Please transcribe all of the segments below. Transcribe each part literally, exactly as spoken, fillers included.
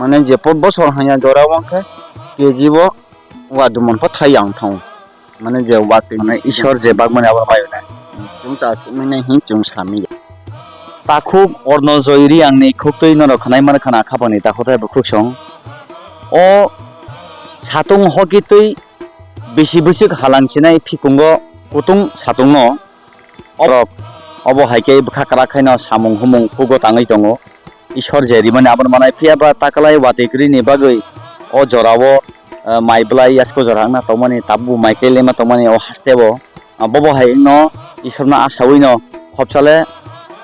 Mane je po bosor hanya jora wngkhe K G o wa dumon pho thai yang thong. Mane je watwi mane Ishwar je bagmani abo bai na. Chwng ta sumine hin chwng sami. Takhuk orno joiri angni khuktwi norok khnai man khana khapangni takhuk tei bukhuk song. O satung hoki twi bisi bwswk halang sinai phikungo kutung satungno. Orok obo hai khe bwkha kwrak khaino samung humung hugo tangwi tongo. Ishwar je rimani abono manai phiya ba taklai watwi kwrwini bagwi o jorao, eh, mai bwlai yasko jora wngna tongmani tabuk mai khe lema tongmani o hasteo. Ah, bobo hai no Ishwarno asawino khopsale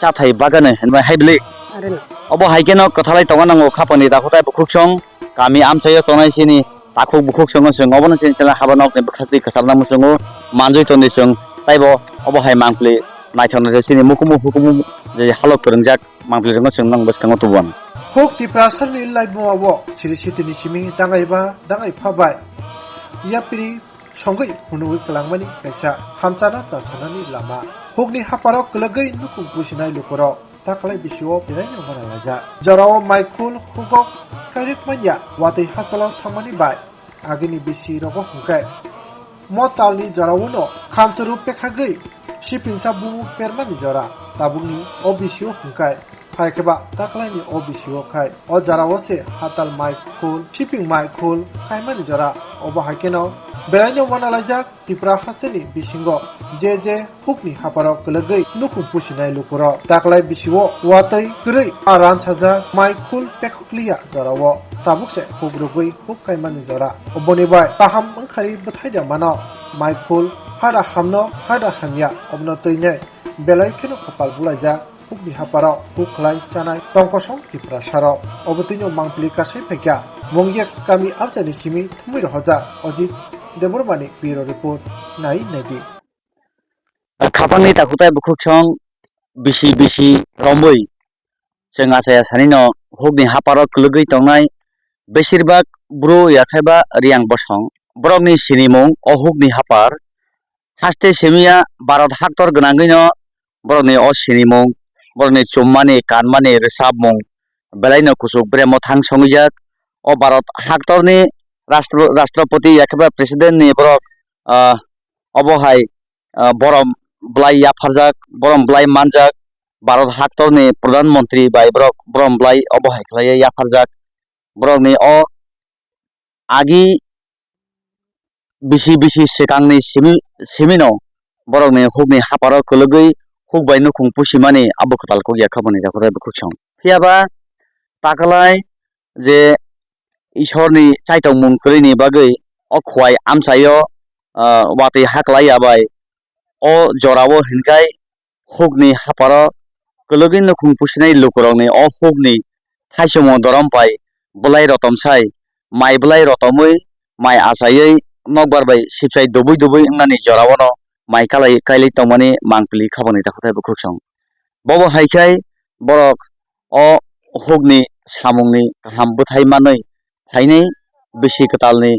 chathai bagani hinmai hai bwlwi. Areno. Obo hai kheno kwthalai tongna nango khapangni dakhutai bukhuk song. Kami amchaio tongnai chini takhuk bukhuk songno chwng obono chini chwla haba nokni bwkhaktwi kwcharna muchungo manjwi tongdi chwng taibo obo hai mangpli naithok naithok chini mukumu hukumu je halok kwrwngjak mangpli rwngno chwng nang bwskango tubuan. Huk Tiprasarni laibumao siri sitini simi dangaiba dangai phabai yapri songwi phunugwi kwlangmani kaisa hamchana chasanani lama. Hukni haparok kwlwgwi nukhung pusinai lukurok. Taklai bisio belaino manalaijak. Jorao maikhul hugok kairik manya watwi hachalo thangmani bai agini bisi rogo hwnkhe. Mo talni jorao no khamchuru pekhagwi sipingsa bumu permani jora tabukni o bisio hwnkhe. Hai kheba taklaini o bisio khai o jorao se hatal maikhul siping maikhul kaimani jora obo hai kheno belaino manalaijak. Tipra hasteni bisingo je je hukni haparok kwlwgwi nukhung pusinai lukurok taklai bisio watwi kwrwi a ransajak maikhul pekhukliya jorao tabukse huk rwgwi huk kaimani jora. Oboni bai kaham wngkhari bwthaida mano maikhul hada hamno hada hamya obono twinai belai kheno khopal bulaijak. Hukni haparok huk khlai chanai tongkosong Tiprasarok. Obo twino mangpili kasai phaikha. Mungya kami amchaini simi thumwi rohorjak Ajit Debbarmani bureau report nai naidi. Khapangni takhutai bukhuk song bisi bisi romwi chwng achai asanino hukni haparok kwlwgwi tongnai besirbak bru yakhaiba riyang bosong. Borokni sinimung o hukni hapar haste simiya Bharat haktor gwnangwino borokni o sinimung, borokni chummani, kanmani, rwchapmung belaino kuchuk beremo thang songwijak. O Bharat haktorni rastro-, rastropoti yakhe ba presidentni borok, ah, obo hai, ah, borom bwlai yapharjak, borom bwlai manjak. Bharat haktorni pradhan mantri bai borok borom bwlai obo hai khlaiwi yapharjak. Borokni o agi bisi bisi swkangni simi, simino borokni hukni haparo kwlwgwi huk bai nukhung pusimani abo kwtal kok ya khaboni rok rw bukhuk song. Phiya ba taklai je Ishorni chaitokmung kwrwini bagwi o Khwai amchaio, ah, watwi ha klai ya bai o jorao hinkhai hukni haparo kwlwgwi nukhung pusinai lukurokni o hukni thaichungmo dorom pai bwlai rotom sai, mai bwlai rotomwi, mai achaiwi nokbar bai sipsai dubui dubui wngnani jorao no mai kalai kailai tongmani mangpili khabangni takhutai bukhuk song. Bobo hai khai borok o hukni samungni kaham bwthai manwi phainai bisi kwtalni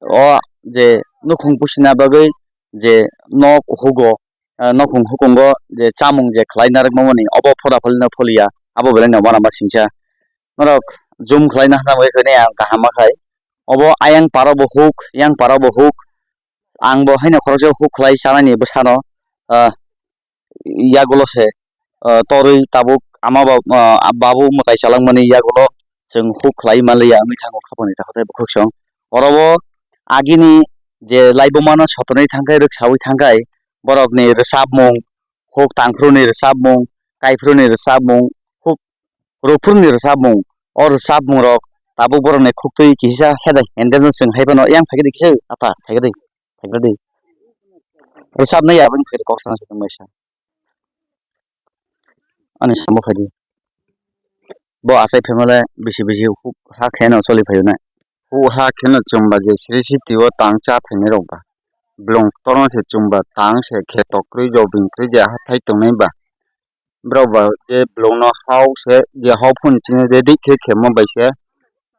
o je nukhung pusina bagwi je nok hugo, ah, nokhung hukungo je chamung je khlai narwkmani obo phoda pholino pholiya, abo belai no uanama singcha. Norok jum khlai nahna bagwi khainai ang kaham ma khai. Obo ayang paro bo huk, yang paro bo huk. Ang bo haino khoroksa huk khlai chanani bwsano, ah, yagulo se, ah, torwi tabuk ama ba-, ah, babu mwtai chalangmani yagulo chwng huk khlai manliya wngwi thango khapangni takhuk tei bukhuk song. Oro o agini je laibumano sotonwi thangkhai, rwksaui thangkhai, borokni rwchapmung, huk tangphuruni rwchapmung, kaiphuruni rwchapmung, huk rukphuruni rwchapmung, o rwchapmungrok tabuk borokni khuktwi kisa heda hengeno chwng hai phano yang phaikhe de kisa ata phaikhe de phaikhe de rwchapnai aboni phaikhe kok sana se tongmai sa. Ani sambo phaidi. Bo achai phaimale bisi bisi huk ha kheno choli phaio na. Huk ha kheno chwngba je siri sitio tang cha phainai rok ba. Blong torno se chwngba tang se khe tokrwi jobing kwrwi je hathai tongnai ba. Borok ba je blong no hao se je hao phun chini ready khe khemo bai se.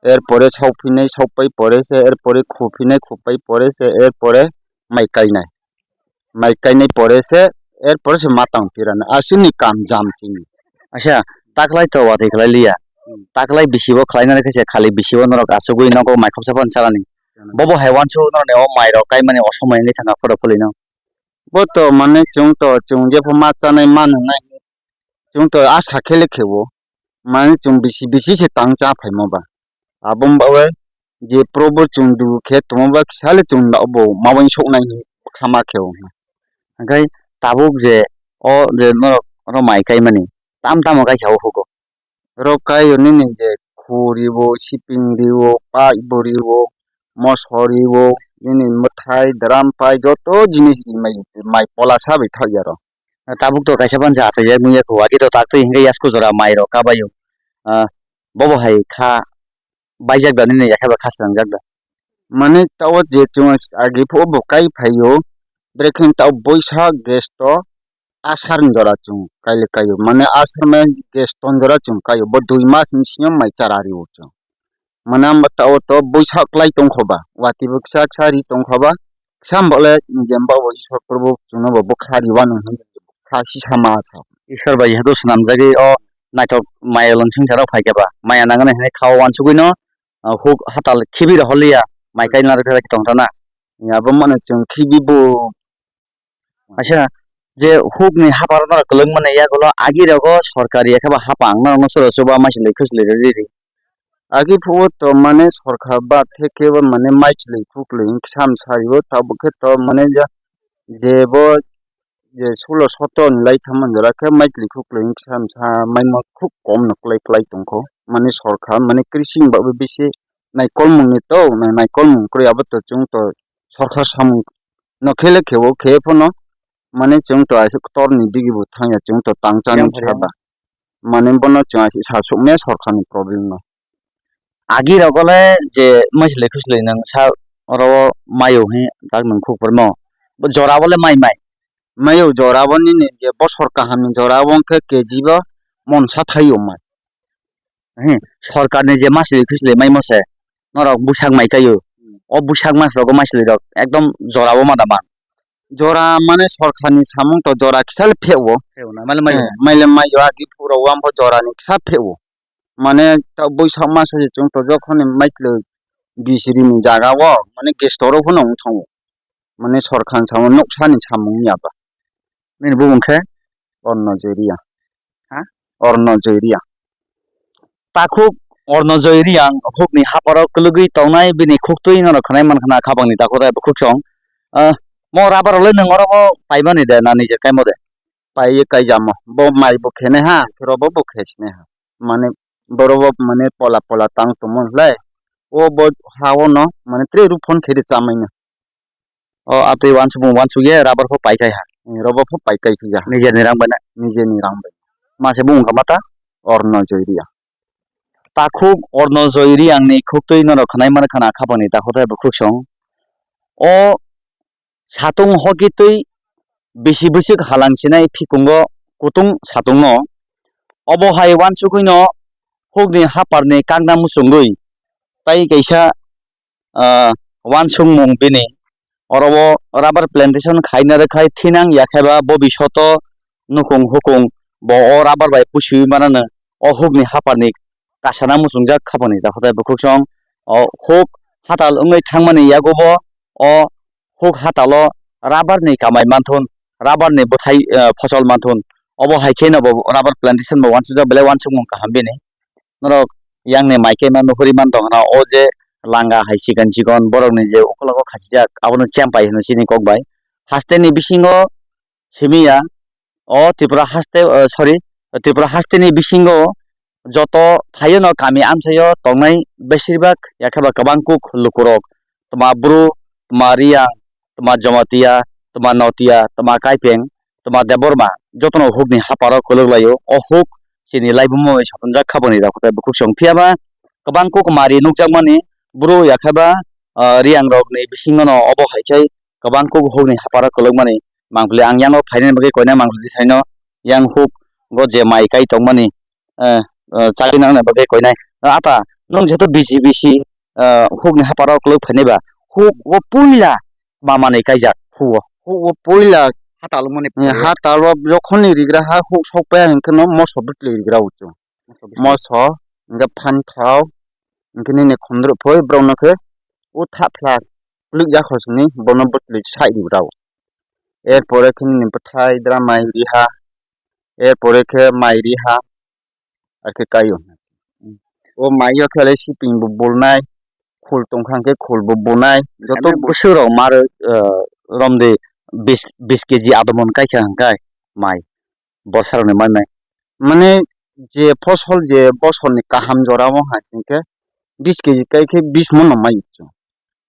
Er pore sau phinai sau pai pore se, er pore khu phinai khu pai pore se, er pore mai kainai. Mai kainai pore se, er pore se matang pirana. Aswkni kam jam chini. Acha, taklai to watwi khlai liya. Taklai bisi bo khlaina rwkhe se khali bisi bo norok achugwi nogo mai khopsa phano chalani. Bobo hai uansuk norokni o mai rok kaimani o somoi wngwi thangkha photo phulwino. Bo to mane chwng to chwng jepho ma chanai ma nwngnai. Chwng to a sakhe le khe o. Mane chwng bisi bisi se tang cha phaima ba. Abo wng bawe je probo chwng dugu khe tongma ba kisa le chwng bo ma uansuknai hinwi kha ma khe o. Hwnkhe tabuk je o je norok oro mai kaimani tam tamo kai kha o hugo. Oro kai o nini je khu riwo, siping riwo, pai bo riwo, moso riwo, nini mwthai, dram pai joto jinis ri mai, mai pola sa bai thok ya oro. Tabuk to kaisa pansa achai jak nung ya khu, agi to tak twi hingke yasku jora mai rok kabaio. Ah, bobo hai kha baijak da nini yakhe ba kha swnamjak da. Mane tao je chwng agi phuo bo kai phaio, brekhe tao boisa gas to asar ni jora chwng kaile kaio. Mane asar mai gas ton jora chwng kaio. Bo dui mas ni simi mai chara rio chwng. Mane amba tao to boisa klai tongkho ba. Wati bo kisa kisa ri tongkho ba. Kisa bole nijemba bo Isor Probo chwngno bo bwkha riwano hinwi bwkha sisa ma sa. Isor bai jehetu swnamjagwi o naithok maya lwng swngcharo phaikhe ba maya nangani hinwi kha o uansugwino, ah, huk hatal khibi rw holiya mai kaina rwkhe tongthana. Abo mano chwng khibi bo. Acha, je hukni hapar no kwlwng mani yagulo agi rogo sorkari ekheba hapa ang no soro chuba maichwlwi khuchwlwi rwdi. Agi phuo to mane sorkar ba theke ba mane maichwlwi khuklwi sam sario tabuk khe to mane ja je bo je sulo soto ni lai thangma jora khe maichwlwi khuklwi sam sa maima khub kom no klai klai tongkho. Mane sorkar mane krising ba bisi naikolmung ni to naikolmung kwrwi abo to chwng to sorkar samung no khele khe o khe phano mane chwng to aisuk tor ni digi bo thang ya chwng to tang chani saba. Mane bono chwng aisuk sa suk me sorkar ni problem no. Agi rok le je maichwlwi khuchwlwi nang sa oro mayo hi tak nang khuk pormo. Bo jora bo le mai mai. Mayo jora bo nini je bosor kaham ni jora bo khe K G bo monsa thaio mai. Hi, sorkar ni je maichwlwi khuchwlwi maimo se norok busak mai kaio. O busak mas rogo maichwlwi rok ekdom jora bo ma da man. Jora mane sorkar ni samung to jora kisa le pheo. Pheo na, male mayo. Maile mayo agi phuro wambo jora ni kisa pheo. Mane ta boisak maso je chwng to jokhon ni maichwlwi bisiri ni jaga o mane gas tor o phano wng thango. Mane sorkar ni samung nuksa ni samung ya ba. Nini bumung khe? Orno Joy Reang. Ha? Orno Joy Reang. Takhuk Orno Joy Reang hukni haparo kwlwgwi tongnai bini khuktwi norok khwnai mankha na khabangni takhuk tei bwkhuk song. Ah, mo rubber rok le nwng oro bo paimani de na nije kaimo de? Paiwi kaijamo. Bo mai bo khenai ha, robo bo khe sinai ha. Mane boro bo mane pola pola tang tongmo hlai. O bo ha o no mane tre ru phone khe de chamai no. O atwi wansukmung wansukya rubber pho paikai ha. Robo pho paikai phiya. Nijeni rang bai na? Nijeni rang bai. Mase bumung kha mata? Orno Joy Reang. Takhuk Orno Joy Reang ni khuktwi norok khwnai mano khana khapangni takhuk tei bwkhuk song. O satung hoki twi bisi bwswk halang sinai phikungo kutung satung no. Obo hai wansugwi no hukni haparni kangna muchungwi tai kaisa ah, wansukmung bini. Oro o rubber plantation khaina rwkhai thinang ya khe ba bobishoto nukung hukung bo o rubber bai pusiwi manano o hukni haparni kasana muchungjak khapangni takhuk tei bwkhuk song. O huk hatal wngwi thangmani yago bo o huk hatalo rubber ni kamai manthun, rubber ni bwthai, ah, phosol manthun. Obo hai kheno bo rubber plantation bo wansukjak belai wansukmung kaham bini. Norok yang ni mai khe ma nuhuri man tong hana o je langa hai chikon chikon borok ni je ukologo khachijak abono chempai hino chini kok bai. Haste ni bisingo simi ya o Tripura haste, o, sorry, Tripura haste ni bisingo joto thaio no kami amchaio tongnai besir bak ya khe ba kwbang kuk lukurok tma Bru, tma Riyang, tma Jamatia, tma Notia, tma Kaipeng, tma Debbarma, jotono hukni haparo kwlwk laio. O huk chini laibumung bai sotonjak khabangni dakhutai bwkhuk song. Phiya ba kwbang kuk mari nukjakmani Bru ya khe ba, ah, Riyang rokni bisingono obo hai khe kwbang kuk hukni haparo kwlwkmani mangpili ang yang o phainani bagwi koinai mangpili saino yang huk go je mai kai tongmani, eh, eh, chagwi nangnai bagwi koinai. Ata nwng jeto B J P si, eh, hukni haparo kwlwk phainai ba, huk o puila ma manwi kaijak huk o. Huk o puila hatal wngmani eh, phaio. Hatal o jokhoni rigra ha huk sok paiya hwnkhe no moso bwtwi rigra o chwng. Moso bwtwi. Moso hingke phan thao, hingke nini khondrop phoi borok no khe o tha phlak kwlwk ya khosni bono bwtwlwi sai rw rao. Er pore khe nini bwthai dra mai riha, er pore khe mai riha, ar khe kaio. O mai o khe le siping bo bulnai, khul tong kha hingke khul bo bunai, joto bwswk rok ma rw, eh, romdi bis, bis keji adamon kai kha hingkai mai. Borsa rokni mai mai. Mane je phosol je bosorni kaham jora o hai sing khe bis keji kai khe bis mon no mai chwng.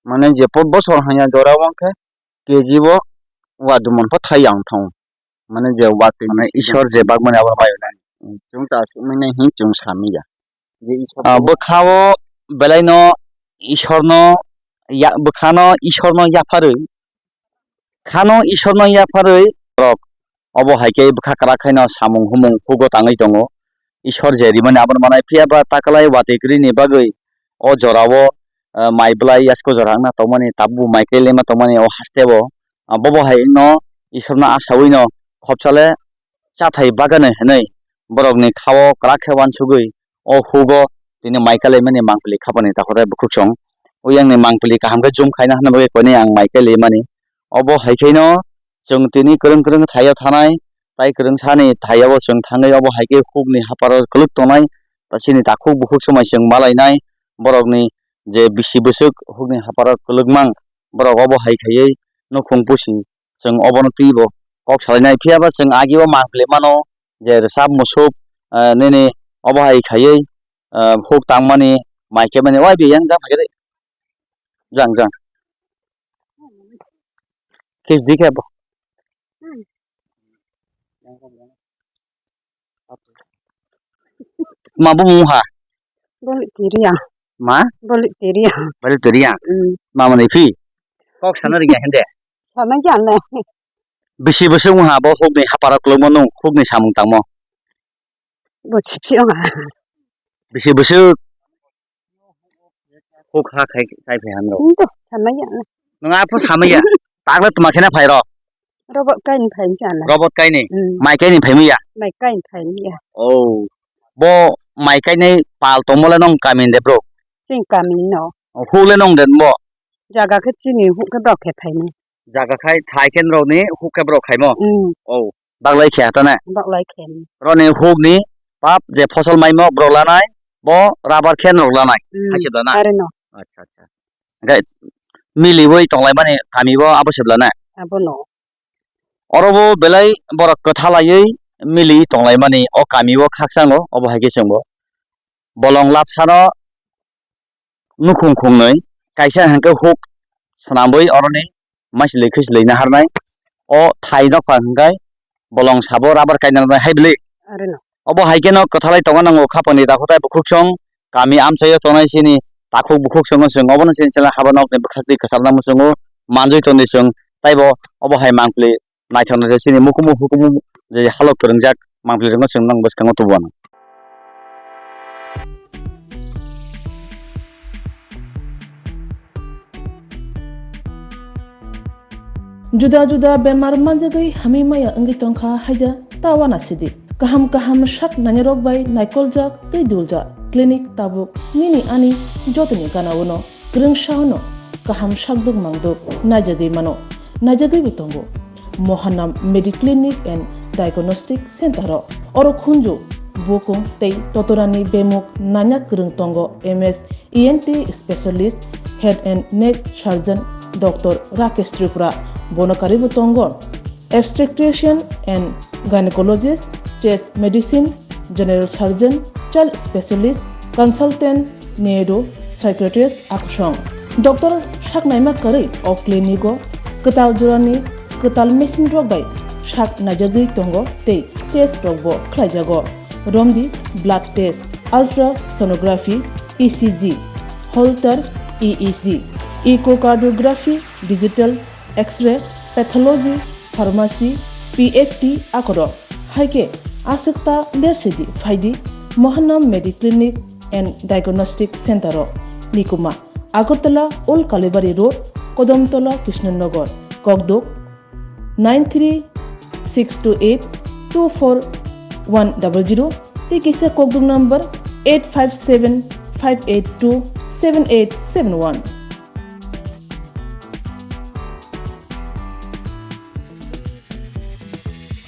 Mane je po-, bosor hanya jora o khe keji o wa dumon pho thai yang thong. Mane je watwi mane Ishwar je bagmani abo mai na. Chwng ta aswk mane hin chwng sami ya. Je Ishwar Ah, bo bwkha o belai no Ishwar no ya, bwkha no Ishwar no yapharwi Khano Ishwarno yapharwi borok obo hai khe bwkha kwrak khaino samung humung hugo tangwi tongo. Ishwar je rimani abono manai, phiya ba taklai watwi kwrwini bagwi o jorao, eh, mai bwlai yasko jora wngna tongmani, tabukbo mai kai lema tongmani o hasteo. Ah, bobo hai wngno Ishwarno asawino khopsale chathai bagani hwnwi borokni khao kwrak khe uansugwi o hugo tini mai kalaimani mangpili khapani takhorwi bwkhuksong. Uyangni mangpili kaham khe jum khaina hwnwi bagwi koinwi ang mai kalaimani. Obo hai khaino chwng tini kwrwng kwrwng thaio thanai, tai kwrwng sani thaio chwng thangwi obo hai khe hukni haparo kwlwk tongnai, ta chini takhuk bukhuk swmai chwng malainai borokni je bisi bwswk hukni haparo kwlwkmang borok obo hai khaiwi nukhung pusi chwng obono twibo kok salainai. Phiya ba chwng agio mangpili mano je rwchap musuk, eh, nini obo hai khaiwi, eh, huk tangmani mai khe mani wai biyang jang phai khe jang jang kis di khe bo. Ma bumung ha? Balik tiriya. Ma? Balik tiriya. Balik tiriya. Hmm. Ma mani phi? Kok sana ringa hende. Sana jana. Bisi bisi wngha bo hukni haparo kwlwngma nung hukni samung tangmo. Bo sipsi wngha. Bisi bisi huk ha khai khai phai hanro. Nto sana jana. Nung apho sama ya. Takle tuma khena phai ro. Robot kaini phai jana. Robot kaini. Hmm. Mai kaini phai ya. Mai kaini phai ya. Oh. Bo mai kainai pal tongmole nong kamin de bro. Sing kamin no. Oh, hule nong den bo. Jaga khe chini huk khe borok khe phaini. Jaga khai thai khe norokni huk khe borok khaimo? Mm. Oh, baglai khe hata na? Baglai khe. Roni hukni pap je phosol maimo borok lanai, bo rabar khe norok lanai. Mm. Hai se da na? Are no. Acha, acha. Hingke miliwi tonglaimani kami bo abo se bwla na? Abo no. Oro bo belai borok kwthalaiwi miliwi tonglaimani o kami o khakchangno obo hai khe chwngbo. Bolong lapsano nukhung khungnwi, kaisa hwnkhe huk swnamwi oroni maisilwi khwisilwi naharnai. O thai nokha hwnkhe bolong sabo rubber kainarnai hai bwlwi. Areno. Obo hai kheno kwthalai tongna nango khapangni dakhotai bukhuksong kami amchaio tongnai chini takhuk bukhuksongo chwng obono chini chwla haba nokni bwkhak twi kwcharna muchungo manjwi tongdi chwng taibo obo hai mangpili naithok naithok chini mukumu hukumu je halok kwrwngjak mangpili rwngno chwng nang bwskango tubu ano. Juda juda bemar manjagwi hamwi maya wngwi tongkha haida ta uanasidi. Kaham kaham sak nainarok bai naikoljak tei duljak clinic tabuk nini ani jotoni gana-o no. Kwrwngsa hwno kaham sakduk mangduk naijagwi mano, naijagwibo tongo. Mohanam Mediclinic and Diagnostic Center o oro khunju, bukung tei totorani bemuk nanya kwrwng tongo M S E N T specialist, head and neck surgeon Doctor Rakesh Tripura, bono karwibo tongo. Obstetrician and gynecologist, chest medicine, general surgeon, child specialist, consultant, neuro psychiatrist akusong. Doctor saknaima kwrwi o clinic o kwtal jorani kwtal machine rok bai sak naijagwi tongo tei test rok bo khlaijago. Romdi blood test, ultrasonography, E C G, Holter E E G, echocardiography, digital X-ray, pathology, pharmacy, P F T akorok. Hai khe aswk ta lersidi phaidi Mohanam Mediclinic and Diagnostic Center o. Nikuma, Agartala Old Kalibari Road, Kodamtola, Krishnanagar, Kokduk, nine three six two eight two four one double zero, tei kisa Kokduk number eight five seven five eight two seven eight seven one.